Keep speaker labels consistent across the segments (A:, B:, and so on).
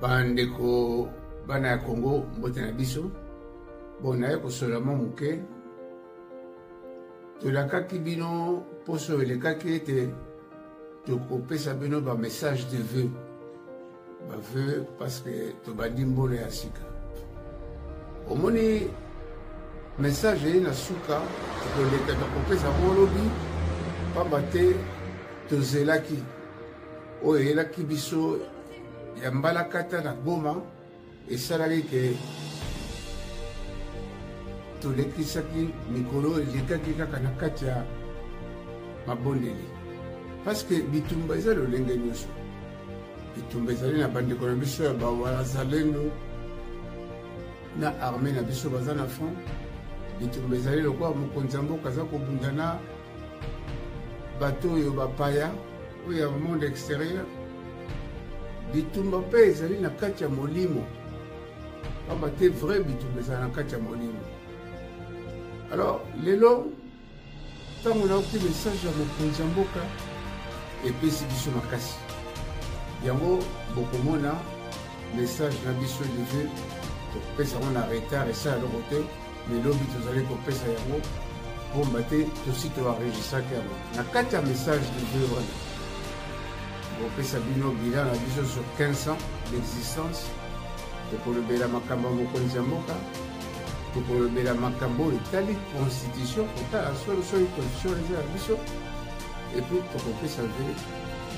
A: Bandeko bana ya Congo, mbote na biso. Bon, naye kosolola mwa moke. Tolakaki bino poso elekaki ete tokopesa bino ba message de vœux. Ba vœux parce que tobandi mbula ya sika. Omoni message eye na suka, tokoleka tokopesa yango lobi, pamba te tozelaki oyo eyelaki biso ya mbalakata na Goma esalaki ke tolekisaki mikolo elekaki kaka na kati ya mabondeli, parce que bitumba eza lolenge nyonso. Bitumba ezali na bandeko na biso ya bawazalendo na armée na biso baza na front. Bitumba ezali lokola mokonzi ya mboka aza kobunda na bato oyo bapaya oyo ya monde extérieur. Bitumba mpe ezali na kati ya molimo, pamba te vrai bitumba ezala na kati ya molimo. Alors lelo ntango nayoki message ya mokonzi ya mboka epesi biso makasi yango, bokomona message na biso de vœux tokopesa yango na retard, esala eloko te, mais lobi tozali kopesa yango, pomba te tosi toenregistraki yango. Na kati ya message de vœux wana tokopesa bino bilan na biso sur 15 ans d'existence, tokolobela makambo ya mokonzi ya mboka, tokolobela makambo oyo etali constitution, kotala solo soki constitution eza ya biso, et puis tokopesa vœux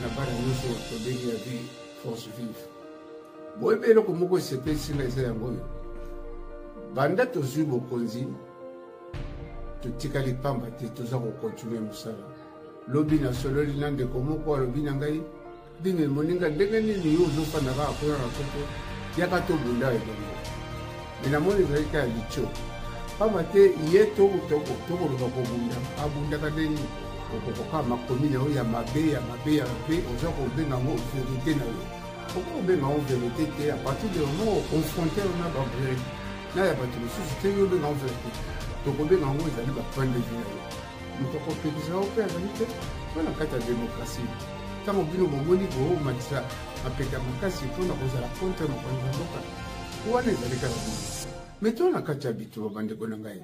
A: na bana nyonso tobengi ya vie force vive. Boyebi eloko moko esepelisi nga eza yango oyo: banda tozwi bokonzi totikali pamba te, toza kokontinue mosala. Lobi nasololi na ndeko moko, alobi na ngai: "Bime moninga, ndenge nini yo ozofanda kaka kuna na poto? Yaka tobunda elongo." Me namoni ezali kaka litio, pamba te ye tokoloba kobunda, abundaka ndenge okokoka makomi na yo ya mabe, ya mabe, ya mabe, oza kobenga yango verité na yo. Okoki kobenga yango verité te. À partir de moment oconfronte na bavérité na ya bato mosusu te, yo obenga yango verité, tokobenga yango ezali bapoint de vue na yo. Moto akopekisa yo mpe azali te mpo na kati ya démocratie. Ntango bino bomoni bomatisa mapeka makasi mpona kozala contre mokonzi ya mboka, wana ezali kaka bino. Me to na kati ya bitumba, bandeko na ngai,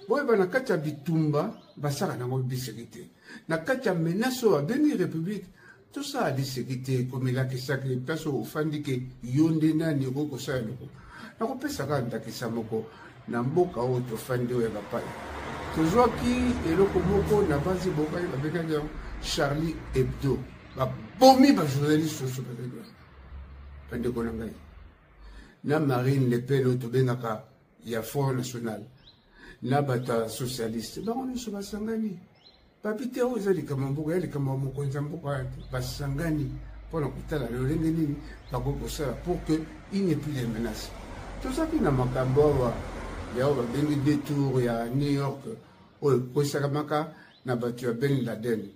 A: boyeba na kati ya bitumba basala nango biseki te. Na kati ya menace oyo babengi république, tosala liseki te. Komilakisaki place oyo ofandi ke yo nde nani okoki kosala eloko. Nakopesa kaka ndakisa moko na mboka oyo tofandi, oyo ya bapaya. Tozwaki eloko moko na basi bokaki babengaki yango Charlie Hebdo, babomi bajournaliste nyonso bazali wana. Bandeko na ngai, na Marine Le Pen oyo tobengaka ya Front National, na bato ya socialiste, bango nyonso basangani, babi te oyo eza likambo ya mboka, ya likambo ya mokonzi ya mboka wana te. Basangani mpona kotala lolenge nini bakoki kosala pour que il n'y ait plus de menace. Tozalaki na makambo awa ya oyo babengi détour ya New York, oyo ekwesakamaka na bato ya Ben Laden,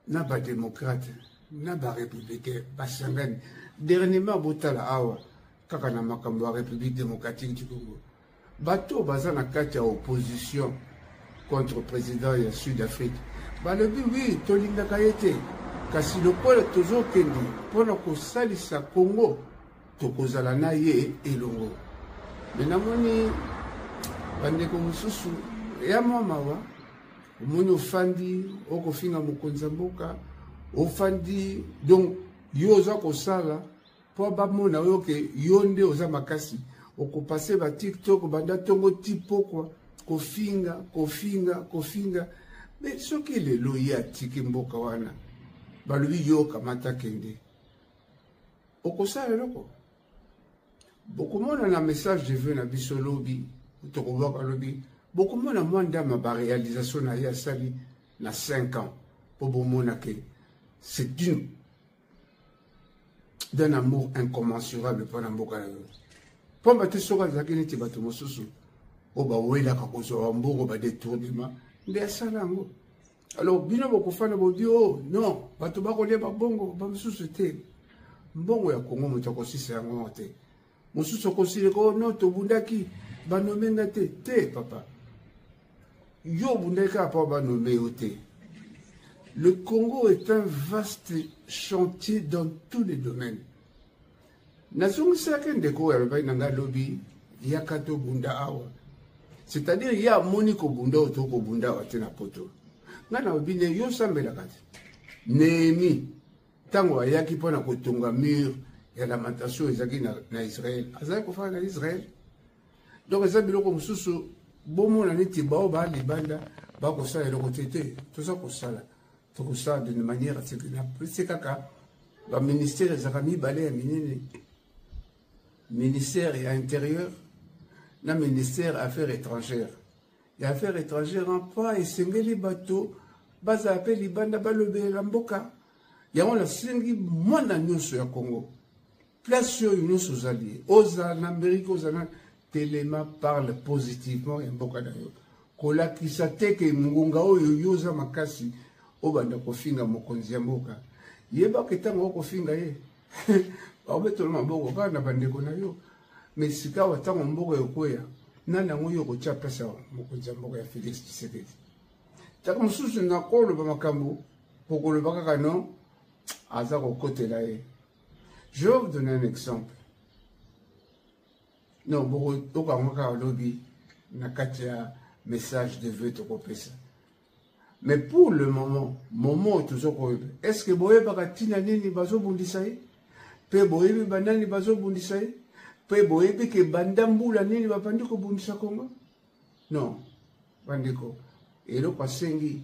A: na badémocrate na barépublicain basangani. Dernièrement, botala awa kaka na makambo ya République démocratique du Congo, bato baza na kati ya opposition contre président ya Sud Afrique balobi: "Oui, tolingaka ye te, kasi lokola tozokende mpona kosalisa Congo, tokozala na ye elongo." Me namoni bandeko mosusu ya mwa mawa. Omoni ofandi, okofinga mokonzi ya mboka, ofandi, donc yo oza kosala mpo bamona oyo ke yo nde oza makasi. Okopase ba TikTok banda ntongo ti pokwa, kofinga, kofinga, kofinga. Me soki lelo ye atiki mboka wana, balobi yo kamata kende, okosala eloko? Bokomona na message de vœux na biso lobi, tokobwaka lobi, bokomona mwa ndama baréalisation na ye asali na 5 ans, mpo bomona ke c'est une d'un amour incommensurable mpo na mboka na yo. Pamba te soki azalaki neti bato mosusu oyo bawelaka kozwa bambongo, badétournement, nde asala yango. Alors bino bokofanda, bobi: "O oh, non, bato bakolia babongo bamosusu te." Mbongo ya Kongo, moto akosisa yango te. Mosusu akosileka: "O oh, non, tobundaki, banome nga te." Te papa, yo obundaki kaka mpo banome yo te. Le Congo est un vaste chantier dans tous les domaines. Nazongiselaki ndeko oyo alobaki na ngai lobi, yaka tobunda awa. C'est-à-dire ye amoni kobunda oyo tokobunda awa te na poto. Ngai nalobi ne yo osambelaka te. Nehemi ntango ayaki mpo na kotonga mur ya lamentation ezalaki na, na Israël, azalaki kofanda na Israël. Donc eza biloko mosusu bomona neti bao ba libanda bakosala eloko te te, toza kosala tokosala d'une manière napesi kaka baministère ezalaka mibale ya minene, ministère ya intérieur na ministère affaires étrangères. Ya affaires étrangères emploi esengeli bato bazala mpe libanda balobelela mboka yango. Nasengi mwana nyonso ya Congo, place oyo nyonso ozali, ozala na Amerike, ozala na telema, parle positivement ya mboka na yo. Kolakisa te ke ngonga oyo yo oza makasi obanda kofinga mokonzi ya mboka. Yebaka ntango okofinga ye, bakobetola maboko kaka na bandeko na yo. Mais sikawa ntango mboka ekweya, nani yango yo okotya place ya mokonzi ya mboka ya Félix Tshisekedi? Ntango mosusu nakoloba makambo, okoloba kaka non, aza kokotela ye. Je vais vous donner un exemple. Non, bokoyoka kaka lobi na kati ya message de vœux tokopesa. Mais pour le moment, moment oyo toza koyeba, est ce que boyebaka ntina nini bazobundisa ye? Mpe boyebi banani bazobundisa ye? Mpe boyebi ke banda mbula nini babandi kobundisa Congo? Non, bandeko, eloko asengi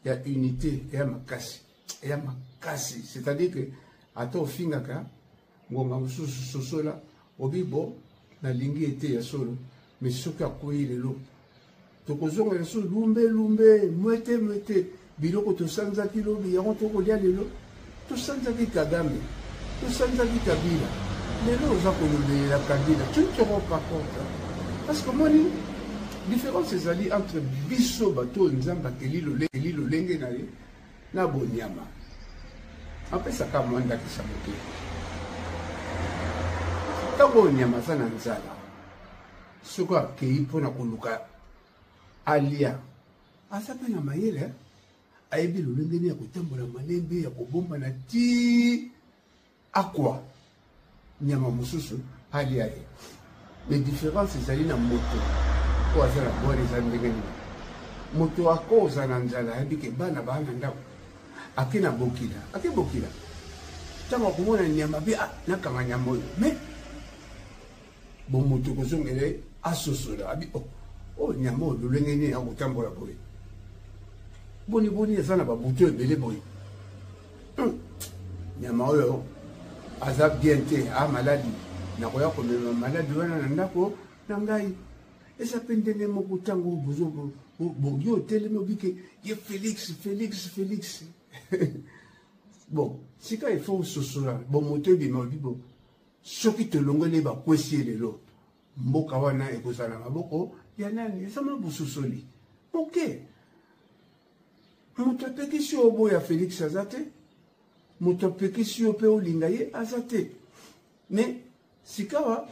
A: ya unité ya makasi, ya makasi, c'est-à-dire que ata ofingaka ngonga mosusu, sosola obi bo nalingi ete ya solo, mais soki akwei lelo, tokozonga lisusu lumbe lumbe, mwete mwete. Biloko tosanzaki lobi, yango tokolia lelo. Tosanzaki Kagame, tosanzaki Kabila, lelo oza kolobelela Kabila, tu ne te rends pas compte, parce que omoni différence ezali entre biso bato oyo Nzambe akeli lolenge na ye na bonyama. Apesaka mwa ndakisa moke. Ntango oyo nyama aza na nzala, soki akei mpona koluka alia, aza mpe na mayele, ayebi lolenge nini ya kotambola malembe, ya kobombana ti akwa nyama mosusu alia ye. Mais différence ezali na moto oyo aza na bwale eza ndenge nini? Moto akoza na nzala, ayebi ke bana baa na ndako, ake na bokila, ake bokila, ntango akomona nyama bi, ah, nakanga nyama oyo. Mais bomoto kozongela ye, asosola abi, oh, oyo nyama oyo lolenge nini akotambola boye? Boni boni eza na babuto ebele boye? Nyama oyo aza bien te, a maladi, nakoya komema maladi wana na ndako na ngai. Eza mpe ndenge moko ntango boyo otelemi obike ye Félix, Félix, Félix. Bon, sika il faut ososola bomoto ebima, obi bo soki tolongoli bakwesi ye lelo, mboka wana ekozala na maboko ya nani? Eza mwa bososoli moke. Moto apekisi yo oboya Félix aza te, moto apekisi yo mpe olinga ye aza te. Mais sikawa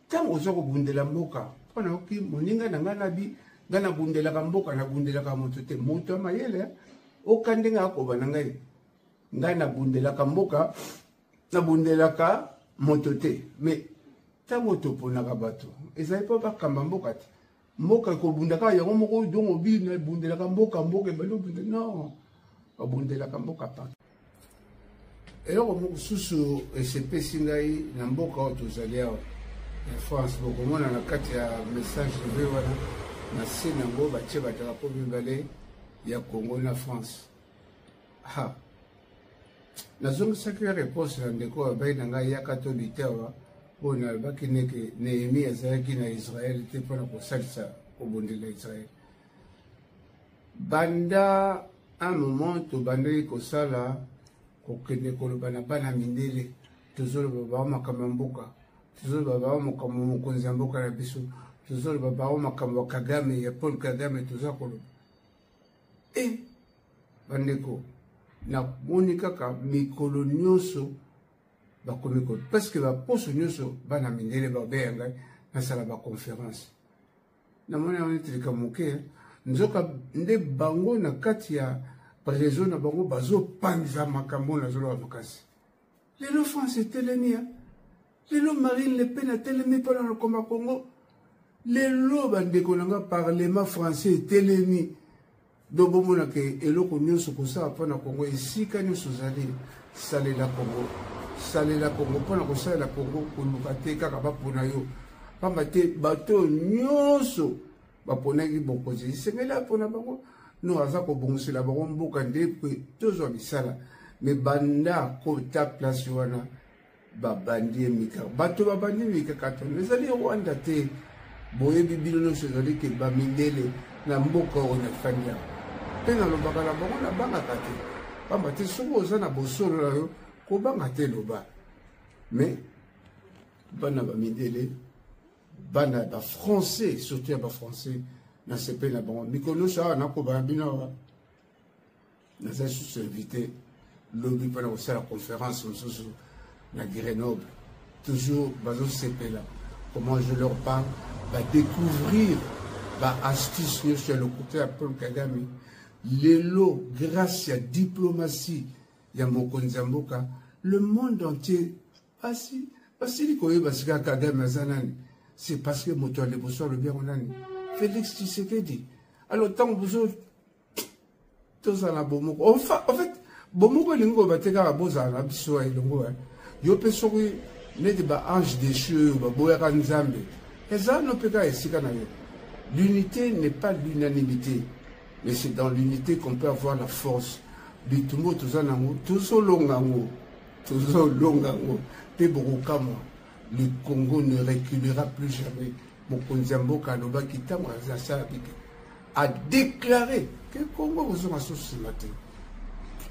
A: ntango oza kobundela mboka, mpo nayoki moninga na ngai nabi, ngai nabundelaka mboka, nabundelaka moto te. Moto ya mayele oka ndenge akoba na ngai, ngai nabundelaka mboka, nabundelaka moto te. Mais ntango toponaka bato, ezali mpo bakamba mboka te. Mboka ekobunda kaka yango moko. Donc obi nabundelaka mboka, mboka ebandi obunda? Non, babundelaka mboka pa. Eloko mosusu esepesi ngai na mboka oyo tozali awa ya France, bokomona na kati ya message de vœux wana, na se nango batie badrapeau mibale ya Congo na France. Ha, nazongisaki ya réponse na ndeko oyo abai na ngai yaka to litewa oyo nalobaki neke Nehemi azalaki na Israel te mpona kosalisa kobundela Israel. Banda un moment tobandaki kosala, kokende koloba na bana mindele, tozoloba bango makambo ya mboka, tozoloba bango makambo mokonzi ya mboka na biso, tozoloba bango makambo ya Kagame, ya Paul Kagame, toza koloba e bandeko, namoni kaka mikolo nyonso bakomi ko parce que baposo nyonso bana mindele babeya ngai nasala baconférence. Namoni yango neti likambo moke, nzoka nde bango na kati ya réseau na bango bazopanza makambo nazoloba makasi. Lelo France etelemi ya. Lelo Marine Le Pen atelemi mpo na lokoma Congo. Lelo bandeko na nga parlement français etelemi. Donc bomona ke eloko nyonso kosala mpo na Congo esika nyonso ozali salela Congo. Salela Congo mpo na kosalela Congo koluka te kaka bapona yo. Pamba te bato nyonso baponaki bokonzi esengeli apona bango no aza kobongisela bango mboka nde mpe tozwa misala me banda kota place wana babandi ye mika bato babandi mikakatano ezali rwanda te boyebi bino nyonso ezali ke bamindele na mboka oyo nafandi awa mpe nalobaka na bango nabangaka te pamba te soki oza na bosolo na yo kobanga te loba mais bana bamindele bana ya bafrançais surtout ya bafrançais nasepeli na bango mikolo nyonso awa nakobana bino awa naza lisusu invité lobi mpona kosala conférence mosusu na grenoble toujours bazosepela comment je leur parle badécouvrir baastuce nyonso ya lokuta ya paul kagame lelo grâce ya diplomatie ya mokonzi ya mboka le monde entier basi basili koyeba sika kagame aza nani c'est parce que moto ya liboso alobi yango nani félix tshisekedi alors ntango bozo tozala bomoko enfin en fait bomoko elingi koloba te kaka bozala na biso ya elongo yo mpe soki neti baange déchu oyo baboyaka nzambe eza no mpe kaka esika na yo l'unité n'est pas l'unanimité mais c'est dans l'unité qu'on peut avoir la force bitumba oyo toza nango tozolonga yango tozolonga yango mpe bokokamwa le congo ne reculera plus jamais mokonzi ya mboka alobaki ntango asalaki a déclaré que Congo kozonga susu nsima te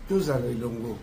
A: tozala elongo.